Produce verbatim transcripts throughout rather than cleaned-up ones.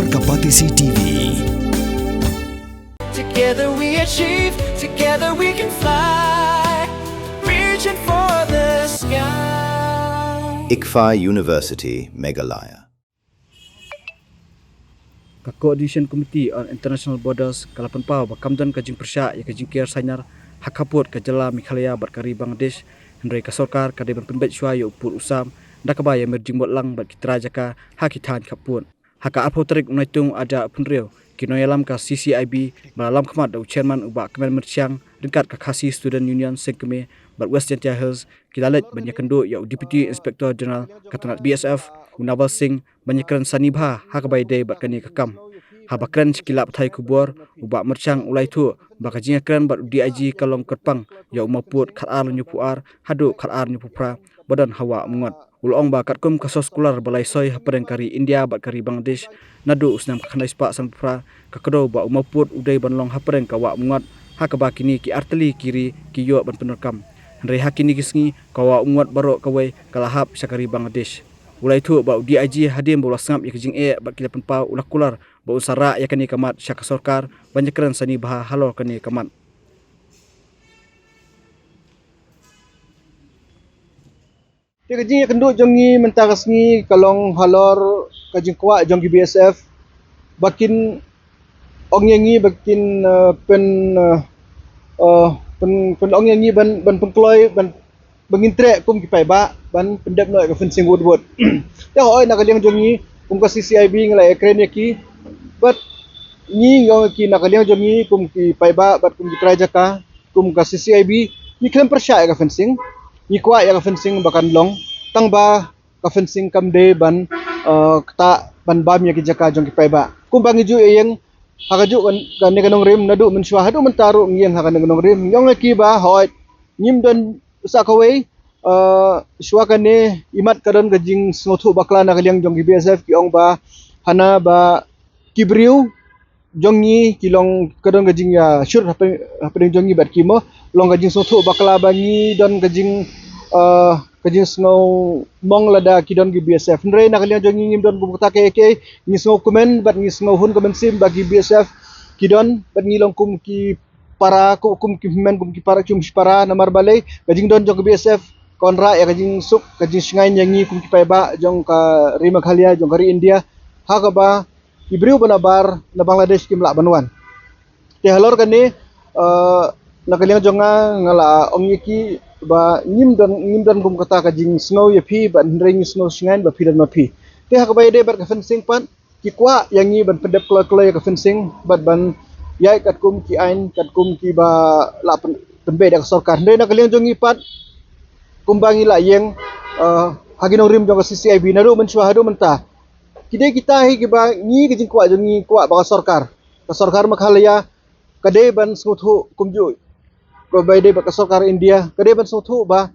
Ka Batesi T V. Together we achieve, together we can fly, reaching for the sky. ICFAI University, Meghalaya. Ka Coordination Committee on International Borders ka la pynpaw ba kam don ka jingpyrshah ïa ka jingker sainar ha khappud ka jylla Meghalaya bad ka ri Bangladesh, hynrei ka sorkar ka dei ban pynbeit shuwa ïa u pud u sam da kaba ïamir jingmut lang bad ki trai jaka ha ki thaiñ khappud. Ha ka arphew tarik u Naitung, arhajar arphew hynriew, ki nongïalam ka C C I B ba la lam khmat da u chairman u Bah Kmen Myrshiang, ryngkat ka Khasi Student Union Sengkmie bad West Jaintia Hills, ki la leit ban ïakynduh ïa u Deputy Inspector General ka tnat B S F, u Naval Singh, ban ïakren sani bha ha kaba ïadei bad kane ka kam. Haba kren sha ki lad pathai khubor, u Bah Myrshiang u la ïathuh ba ka jingïakren bad u D I G ka long kyrpang ïa u mawpud khatar hynñiewphew ar haduh khatar hynñiewphew phra ba don ha Wah Umngot. U la ong ba katkum ka soskular ba la ïasoi hapdeng ka ri India bad ka ri Bangladesh naduh u snem khatkhyndai spah sanphew phra, ka kdew ba u mawpud u dei ban long hapdeng ka Wah Umngot, ha kaba kine ki artylli ki ri ki ïoh ban pyndonkam. Hynrei ha kine ki sngi ka Wah Umngot baroh kawei ka la hap sha ka ri Bangladesh. U la ïathuh ba u D I G hadien ba u la sngap ïa ka jingeh bad ki la pynpaw, u la kular ba un sa rah ïa kane ka mat sha ka sorkar ban ïakren sani bha halor kane ka mat. Te ka jingïakynduh jong ngi mynta ka sngi ka long halor ka jingkwah jong ki B S F ba kin ong ïa ngi ba kin, eh, pyn, eh, eh, pyn, pyn ong ïa ngi ban, ban pynkloi, ban, ba ngin treh kum ki paidbah ban pyndep noh ïa ka fencing wut wut. Te hooid, na ka liang jong ngi kum ka C C I B ngi la ïakren ïa ki, bad ngi ong ïa ki na ka liang jong ngi kum ki paidbah bad kum ki trai jaka, kum ka C C I B, ngi khlem pyrshah ïa ka fencing. Ngi kwah ïa ka fencing ba kan long, tang ba ka fencing kam dei ban, eh, ktah ban bam ïa ki jaka jong ki paidbah. Kumba ngi ju ïeng ha kajuh kan, kane ka nongrim, naduh mynshuwa haduh mynta ruh ngi ïeng ha kane ka nongrim, ngi ong ïa ki ba hooid, ngim don sa kawei, eh, shuwa kane imat ka don ka jingsngewthuh bakla na ka liang jong ki B S F, ki ong ba hana ba ki briew jong ngi ki long, ka don ka jingïashut hapdeng, hapdeng jong ngi bad ki mo, long ka jingsngewthuh bakla ba ngi don ka jing, eh, ka jingsngew mong lada ki don ki B S F. Hynrei na ka liang jong ngi ngim don kum kata kaei kaei, ngi sngewkmen bad ngi sngewhun ka mynsiem ba ki B S F ki don bad ngi long kum ki para, kum, kum ki hynmen, kum ki para, kum ki para, namar balei, ka jingdon jong ka B S F ka wanrah ïa ka jingsuk, ka jingshngaiñ ïa ngi kum ki paidbah jong ka ri Meghalaya, jong ka ri India, ha kaba ki briew ba nabar na Bangladesh kim lah ban wan. Te halor kane, eh, na ka liang jong nga, nga la ong ïa ki ba ngim don, ngim don kum kata ka jingsngew ïa phi, bad hynrei ngi sngew shngaiñ ba phi don ma phi. Te ha kaba ïadei bad ka fencing pat, ki kwah ïa ngi ban pyndep kloi kloi ïa ka fencing bad ban ïaid katkum ki aiñ, katkum kiba la pyn-, pynbeit da ka sorkar. Hynrei na ka liang jong ngi pat, kumba ngi la ïeng, eh, ha ki nongrim jong ka C C I B naduh mynshuwa haduh mynta, ki dei kita hi kiba ngi, ka jingkwah jong ngi kwah ba ka sorkar, ka sorkar Meghalaya ka dei ban sngewthuh kumjuh, kaba ïadei bad ka sorkar India, ka dei ban sngewthuh ba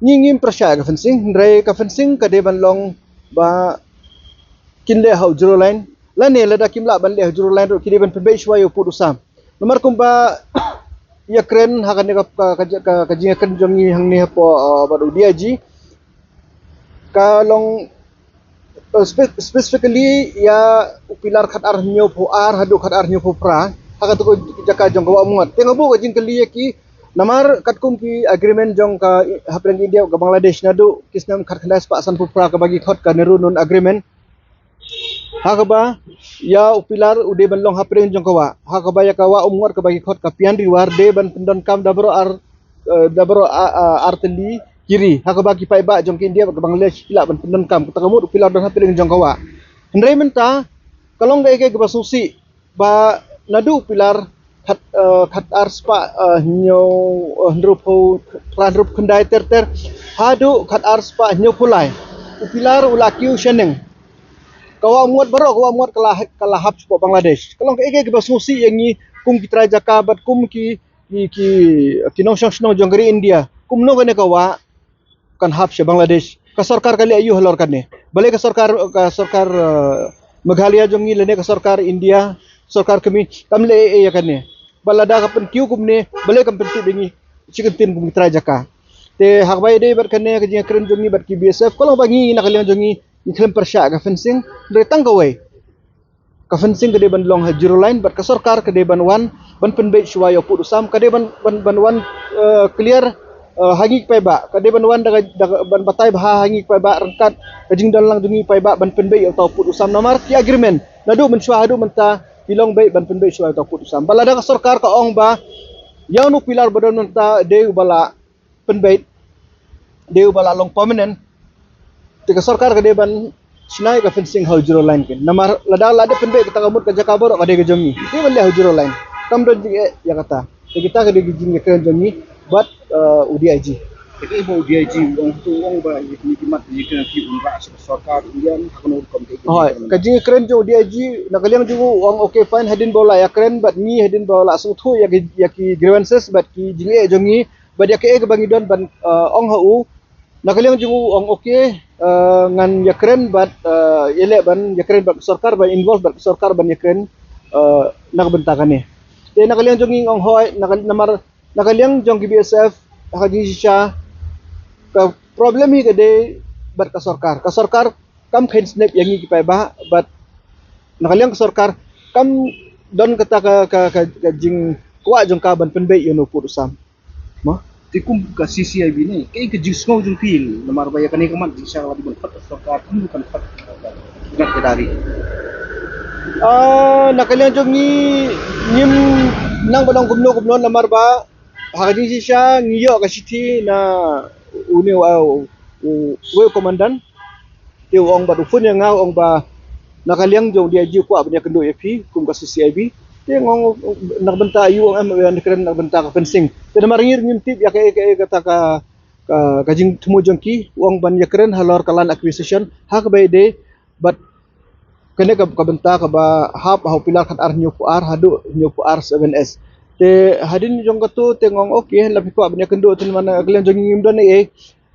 ngi ngim pyrshah ïa ka fencing, hynrei ka fencing ka dei ban long ba kin leh ha u zero line, lane lada kim lah ban leh ha u zero line ruh, ki dei ban pynbeit shuwa ïa u pud u sam. Namar kumba ïakren ha kane ka, ka, ka, ka, ka jingïakren jong ngi hangne hapoh, uh, bad u D I G, ka long, uh, spe-, specifically ïa u pilar khatar hynñiewphew ar haduh khatar hynñiewphew phra ha kato ka jaka jong ka Wah Umngot. Te nga buh ka jingkylli ïa ki, namar katkum ki agreement jong ka, hapdeng India ka Bangladesh naduh ki snem khatkhyndai spah sanphew phra, kaba ki khot ka Nehru Noon Agreement, ha kaba ïa u pilar u dei ban long hapdeng jong ka wah, ha kaba ïa ka Wah Umngot kaba ki khot ka Pian Riwar dei ban pyndonkam da baroh ar, eh, da baroh a, a, artylli ki ri, ha kaba ki paidbah jong ka India bad ka Bangladesh ki lah ban pyndonkam. Kata ka mut u pilar don hapdeng jong ka wah. Hynrei mynta ka long kaei kaei kaba sngewsih ba naduh u pilar khat, eh, khatar spah, eh, hynñiew, eh, hynriewphew, hynriewphew khyndai ter ter haduh khatar spah hynñiewphew lai, u pilar u la kiew shaneng. Ka Wah Umngot baroh, ka Wah Umngot ka la, ka la hap shapoh Bangladesh. Ka long kaei kaei kaba sngewsih ïa ngi kum ki trai jaka bad kum ki, ki, ki, ki nongshong shnong jong ka ri India. Kumno kane ka wah kan hap sha Bangladesh? Ka sorkar ka leh aïu halor kane? Balei ka sorkar, ka sorkar, eh, Meghalaya jong ngi lane ka sorkar India, sorkar kmie, kam leh ei ei ïa kane? Ba lada ka pynkiew kumne, balei kam pyntip ïa ngi shi kyntien kum ki trai jaka? Te ha kaba ïadei bad kane ka jingïakren jong ngi bad ki B S F, ka long ba ngi na ka liang jong ngi ngi khlem pyrshah ka fencing, hynrei tang kawei, Ka fencing ka dei ban long ha zero line, bad ka sorkar ka dei ban wan ban pynbeit shuwa ïa u pud u sam, ka dei ban ban ban wan eh, clear eh, ha ngi ki paidbah, ka dei ban wan da ka- da ka- ban batai bha ha ngi ki paidbah ryngkat ka jingdon lang jong ngi ki paidbah ban pynbeit ïa uta u pud u sam, namar ki agreement naduh mynshuwa haduh mynta ki long beit ban pynbeit shuwa ïa uta u pud u sam. Bad lada ka sorkar ka ong ba ïa une u pilar ba don mynta dei uba la pynbeit, dei uba la long permanent, te ka sorkar ka dei ban shna ïa ka fencing ha u zero line kein. Namar lada la dep pynbeit kata ka mut ka jaka baroh ka dei ka jong ngi, dei ban leh ha u zero line. Kam don jingeh ïa kata. Te kita ka dei ka jingïakren jong ngi bad eh, u DIG. Te ka ba u DIG u ong, tu u ong ba ïa kine ki mat ïa kine ki un rah sha ka sorkar India ha kano rukom te. Hooid, ka jingïakren jong u DIG na ka liang jong u, u ong okay, fine, hadien ba u la ïakren bad ngi, hadien ba u la sngewthuh ïa ki ïa ki grievances bad ki jingeh jong ngi bad ïa kaei kaba ngi don ban eh, ong ha u. Na ka liang jong u u ong okay, eh, ngan ïakren bad eh, ïaleh ban ïakren bad ka sorkar, ban involve bad ka sorkar ban ïakren eh, na ka bynta kane. Te na ka liang jong ngi u ong hooid, na ka namar na ka liang jong ki BSF ha ka jingshisha ka problem hi ka dei bad ka sorkar. Ka sorkar kam kheiñ snep ïa ngi ki paidbah bad na ka liang ka sorkar kam don kata ka ka ka, ka jingkwah jong ka ban pynbeit ïa une u pud u sam. Mo? Te kum ka CCIB ne, kaei ka jingsngew jong phi namar ba ïa kane ka mat jingshisha la dei ban khot ka sorkar, kam kan khot ka dari. Ah, na ka liang jong ngi ngim nang ba long kumno kumno namar ba ha ka jingshisha ngi ïoh ka shithi na une u u u commandant. Te u ong bad u phone ïa nga u ong ba na ka liang jong u DIG u kwah ban ïakynduh ïa phi kum ka CCIB. Te nga ong na ka bynta aïu, u ong em, ïakren na ka bynta ka fencing. Te namar ngi ngim tip ïa kaei kaei kata ka ka, ka jingthmu jong ki, u ong ban ïakren halor ka land acquisition ha kaba ïadei bad kane ka, ka bynta kaba hap ha u pilar khatar hynñiewphew ar haduh hynñiewphew ar seven S. Te hadien jong kato te nga ong okay, lada phi kwah ban ïakynduh te namar na ka liang jong ngi ngim don ei ei.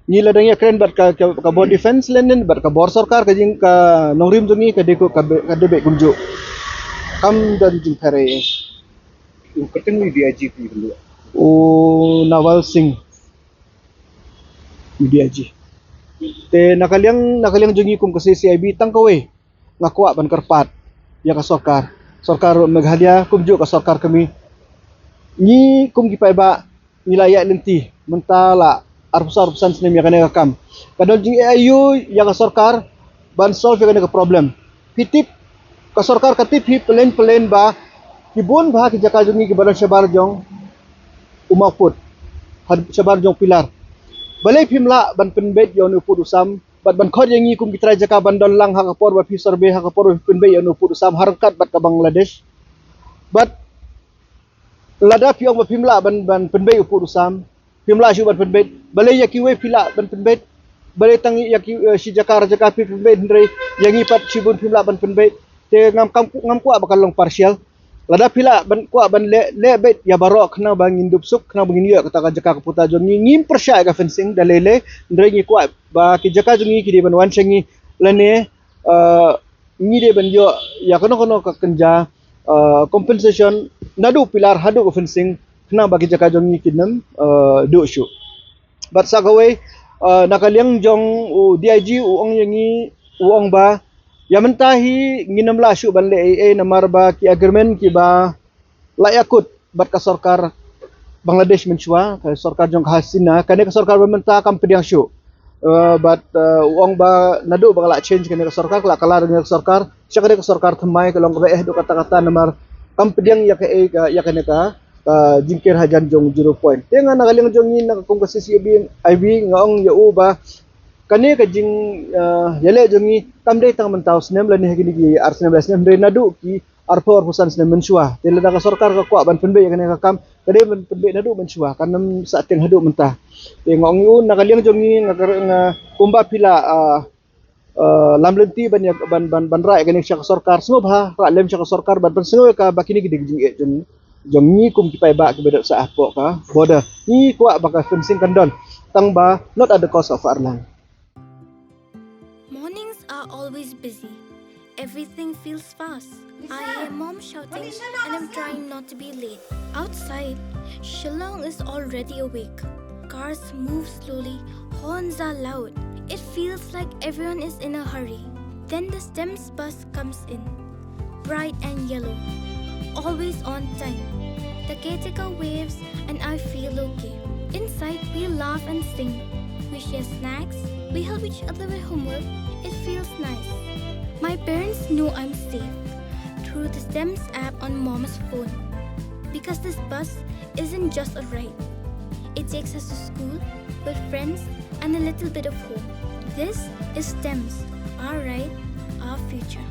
Ngi la dang ïakren bad ka, ka, ka bor defense lane bad ka bor sorkar, ka jing ka nongrim jong ngi ka dei ka, ka dei beit kumjuh. Kam don jingpher ei ei. U kyrteng u DIG phi kynduh? U Nawal Singh. U DIG. Te na ka liang, na ka liang jong ngi kum ka CCIB tang kawei nga kwah ban kyrpad ïa ka sorkar, sorkar Meghalaya kumjuh ka sorkar kmie. Ngi kum ki paidbah ngi la ïaid lynti mynta la arphew saw arphew san snem ïa kane ka kam. Ka don jingeh aïu ïa ka sorkar ban solve ïa kane ka problem? Phi tip, ka sorkar ka tip hi plain plain ba ki bun bha ki jaka jong ngi kiba don shabar jong u mawpud, ha shabar jong u pilar. Balei phim lah ban pynbeit ïa une u pud u sam bad ban khot ïa ngi kum ki trai jaka ban don lang ha ka por ba phi survey, ha ka por ba phi pynbeit ïa une u pud u sam ha ryngkat bad ka Bangladesh? Bad lada phi ong ba phim lah ban ban pynbeit u pud u sam, phim lah shuh ban pynbeit, balei ïa kiwei phi lah ban pynbeit? Balei tang ïa ki eh, shi jaka ar jaka phi pynbeit hynrei ïa ngi pat shibun phim lah ban pynbeit? Te ngam kam ngam kwah ba kan long partial. Lada phi lah ban kwah ban leh leh beit ïa baroh khnang ba ngin dup suk, khnang ba ngin ïoh kata ka jaka ka puta jong ngi. Ngim pyrshah ïa ka fencing da lei lei, hynrei ngi kwah ba ki jaka jong ngi ki dei ban wan sha ngi lane eh, ngi dei ban ïoh ïa kano kano ka kynja eh, compensation naduh pilar haduh ka fencing khnang ba ki jaka jong ngi kin ym eh, duh shuh. Bad sa kawei eh, na ka liang jong u DIG u ong ïa ngi, u ong ba ïa mynta hi ngin ym lah shuh ban leh ei ei namar ba ki agreement kiba la ïakut bad ka sorkar Bangladesh mynshuwa, ka sorkar jong ka Hasina, kane ka sorkar ba mynta kam pdiang shuh. Eh, bad eh, u ong ba naduh ba ka la change kane ka sorkar, ka la kylla da kane ka sorkar, sha kane ka sorkar thymmai ka long kaba eh haduh katta katta namar kam pdiang ïa kaei ka ïa kane ka ka jingker hajan jong zero point. Te nga na ka liang jong ngi na ka kum ka CCIB nga ong ïa u ba kane ka jing eh, ïaleh jong ngi kam dei tang mynta u snem lane ha kine ki ar snem lai snem, dei naduh ki arphew arphew san snem mynshuwa. Te lada ka sorkar ka kwah ban pynbeit ïa kane ka kam, ka dei ban pynbeit naduh mynshuwa, kan ym sah tieng haduh mynta. Te nga ong ïa u na ka liang jong ngi nga ka- nga kumba phi la ah, eh, lam lynti ban ïa ban ban ban rah ïa kane sha ka sorkar, sngewbha rah lem sha ka sorkar ban pynsngew ïa ka ba kine ki dei ki jingeh jong jong ngi kum ki paidbah kiba dep sah hapoh ka border. Ngi kwah ba ka fencing kan don, tang ba not at the cost of our land. Mornings are always busy. Everything feels fast. I hear mom shouting and I'm trying not to be late. Outside, Shillong is already awake. Cars move slowly, horns are loud. It feels like everyone is in a hurry. Then the STEMS bus comes in. bright and yellow, always on time. The caretaker waves and I feel okay. Inside, we laugh and sing. We share snacks. We help each other with homework. It feels nice. My parents know I'm safe through the STEMS app on mom's phone. Because this bus isn't just a ride. It takes us to school, with friends, and a little bit of home. This is STEMS, our ride, our future.